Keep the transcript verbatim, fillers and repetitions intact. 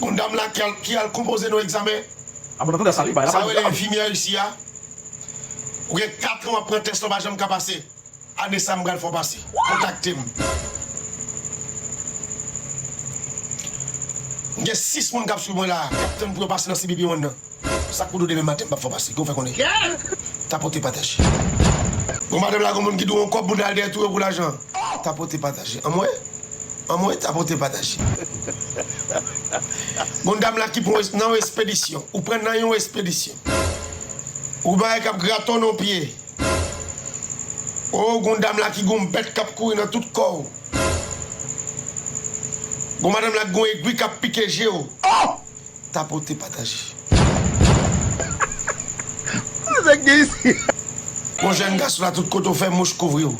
Gon dam la ki al, ki al konpoze nou egzamen. A bon, nan tande sa, li bay la Sa pa rele enfimyè isi a. Ou gen kat an w ap pran tès la, w pa janm ka pase. Ane sa m pral fè w pase. Kontakte m. M gen sis moun k ap swiv mwen la, k ap tann pou yo pase nan C B P one nan. Sa k pou do demen maten m p ap fè w pase. Ki w fè konnen? Tapote pataje. Gon madanm la, gon moun ki dwe yon kòb, moun al dèyè touye pou lajan. Tapote pataje. Anmwe? Anmwe, tapote pataje. Gon dam la ki pran nan yon espedisyon. Ou pran nan yon espedisyon. Ou bagay k ap grate w nan pye. O, gon dam la ki gon bèt k ap kouri nan tout kò w. Gon madanm la ki gon egwi k ap pike je w. Tapote pataje. Sa k gen isi? Gon jèn gason la tout kote w fè mouch kouvri w.